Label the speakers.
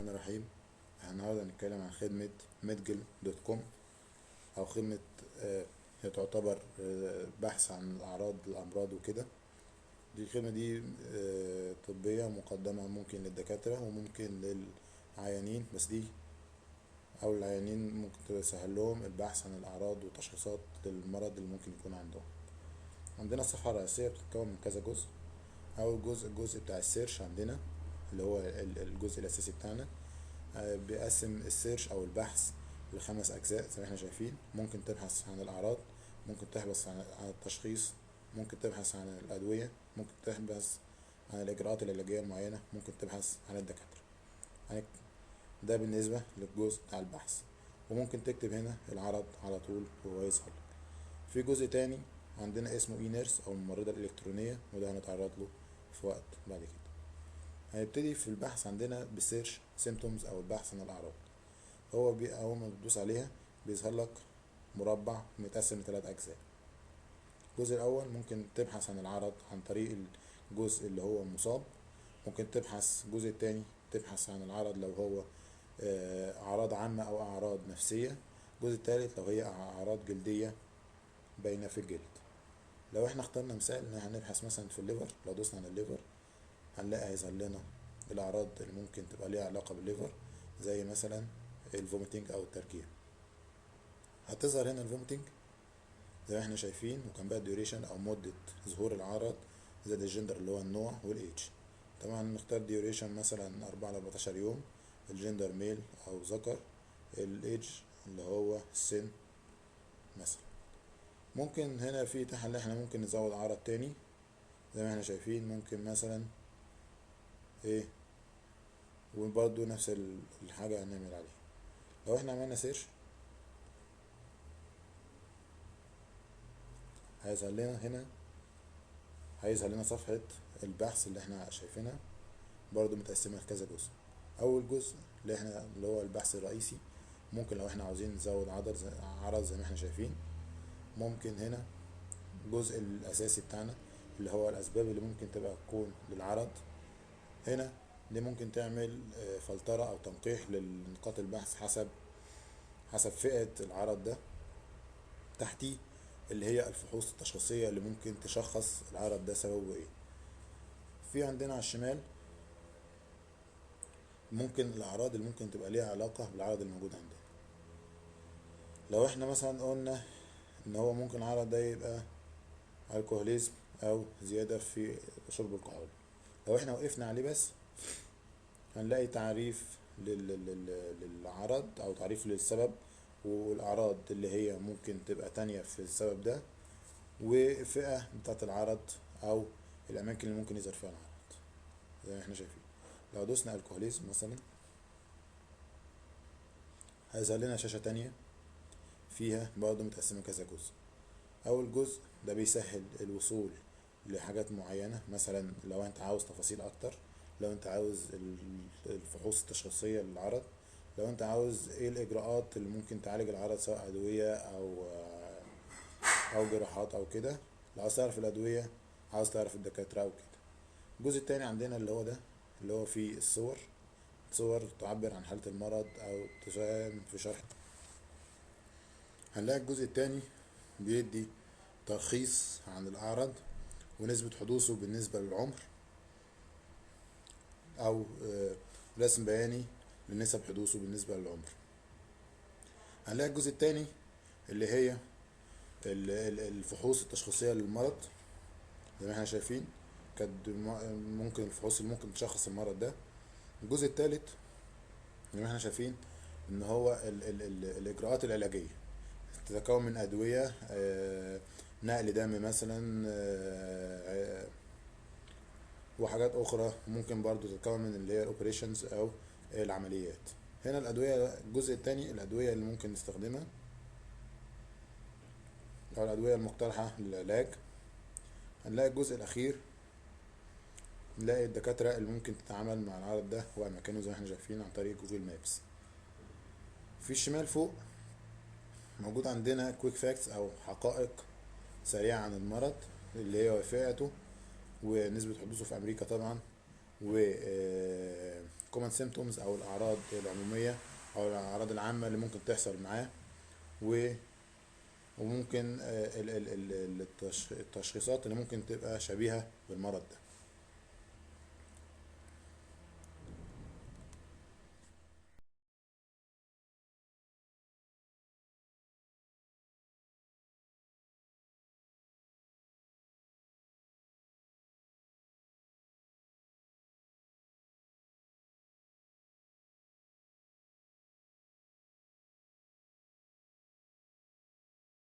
Speaker 1: الرحمن الرحيم. احنا النهارده هنتكلم عن خدمة Medgle.com او خدمة هي تعتبر بحث عن الاعراض الامراض وكده. دي الخدمة دي طبية مقدمة ممكن للدكاترة وممكن للعيانين، بس دي او العيانين ممكن تسهل لهم البحث عن الاعراض وتشخيصات للمرض اللي ممكن يكون عندهم. عندنا الصفحة الرئيسية بتتكون من كذا جزء. اول جزء الجزء بتاع ال search عندنا اللي هو الجزء الاساسي بتاعنا، بيقسم ال search او البحث لخمس اجزاء زي ما احنا شايفين. ممكن تبحث عن الاعراض، ممكن تبحث عن التشخيص، ممكن تبحث عن الادوية، ممكن تبحث عن الاجراءات العلاجية المعينة، ممكن تبحث عن الدكاترة. ده بالنسبة للجزء بتاع البحث. وممكن تكتب هنا العرض على طول وهو يظهر لك. في جزء تاني عندنا اسمه e-nurse او الممرضة الالكترونية، وده هنتعرض له في وقت بعد كده. هنبتدي في البحث عندنا ب search symptoms او البحث عن الاعراض. هو اول ما بتدوس عليها بيظهر لك مربع متقسم لثلاث اجزاء. الجزء الاول ممكن تبحث عن العرض عن طريق الجزء اللي هو مصاب، ممكن تبحث الجزء الثاني تبحث عن العرض لو هو اعراض عامة او اعراض نفسية، الجزء الثالث لو هي اعراض جلدية باينة في الجلد. لو احنا اخترنا مثال ان احنا هنبحث مثلا في ال liver، لو دوسنا على ال liver هنلاقي هيظهر لنا الاعراض اللي ممكن تبقى ليها علاقة بال liver، زي مثلا ال vomiting او الترجيع. هتظهر هنا ال vomiting زي ما احنا شايفين، وكان بقى ال duration او مدة ظهور العرض زائد الجندر اللي هو النوع والايدج. طبعا نختار duration مثلا 4 ل 14 يوم، ال gender male او ذكر، الايدج اللي هو السن مثلا. ممكن هنا في تحت اللي احنا ممكن نزود عرض تاني زي ما احنا شايفين، ممكن مثلا ايه، وبرضو نفس الحاجة هنعمل عليها. لو احنا عملنا search هيظهر لنا هنا، هيظهر لنا صفحة البحث اللي احنا شايفينها، برضو متقسمة لكذا جزء. أول جزء اللي هو البحث الرئيسي، ممكن لو احنا عاوزين نزود عرض زي ما احنا شايفين. ممكن هنا الجزء الأساسي بتاعنا اللي هو الأسباب اللي ممكن تبقى تكون للعرض. هنا دي ممكن تعمل فلترة أو تنقيح لنقاط البحث حسب فئة العرض ده. تحتيه اللي هي الفحوص التشخيصية اللي ممكن تشخص العرض ده سببه ايه. في عندنا على الشمال ممكن الأعراض اللي ممكن تبقى ليها علاقة بالعرض الموجود عندنا. لو احنا مثلا قلنا ان هو ممكن العرض ده يبقى الكحوليزم او زيادة في شرب الكحول، لو احنا وقفنا عليه بس هنلاقي تعريف للعرض او تعريف للسبب والاعراض اللي هي ممكن تبقى تانية في السبب ده، وفئة بتاعت العرض او الاماكن اللي ممكن يظهر فيها العرض زي ما احنا شايفين. لو دوسنا الكحوليزم مثلا هيظهر لنا شاشة تانية فيها برضه متقسمة كذا جزء. أول جزء ده بيسهل الوصول لحاجات معينة، مثلا لو أنت عاوز تفاصيل أكتر، لو أنت عاوز الفحوص التشخيصية للعرض، لو أنت عاوز إيه الإجراءات اللي ممكن تعالج العرض سواء أدوية أو جراحات أو كده، لو عاوز تعرف الأدوية، عاوز تعرف الدكاترة أو كده. الجزء التاني عندنا اللي هو ده اللي هو فيه الصور، صور تعبر عن حالة المرض أو تساهم في شرح. هنلاقي الجزء التاني بيدي تلخيص عن الأعراض ونسبة حدوثه بالنسبة للعمر، أو رسم بياني لنسب حدوثه بالنسبة للعمر. هنلاقي الجزء التاني اللي هي الفحوص التشخيصية للمرض زي ما احنا شايفين، كانت ممكن الفحوص اللي ممكن تشخص المرض ده. الجزء التالت زي ما احنا شايفين ان هو الاجراءات العلاجية تتكون من ادوية، نقل دم مثلا، وحاجات اخرى ممكن برضو تتكون من اللي هي ال operations او العمليات. هنا الادوية، الجزء الثاني الادوية اللي ممكن نستخدمها او الادوية المقترحة للعلاج. هنلاقي الجزء الاخير نلاقي الدكاترة اللي ممكن تتعامل مع العرض ده واماكنه زي ما احنا شايفين عن طريق Google Maps. في الشمال فوق موجود عندنا quick facts او حقائق سريعة عن المرض اللي هي فئته ونسبة حدوثه في امريكا طبعا، و common symptoms او الاعراض العمومية او الاعراض العامة اللي ممكن تحصل معاه، و وممكن التشخيصات اللي ممكن تبقى شبيهة بالمرض ده.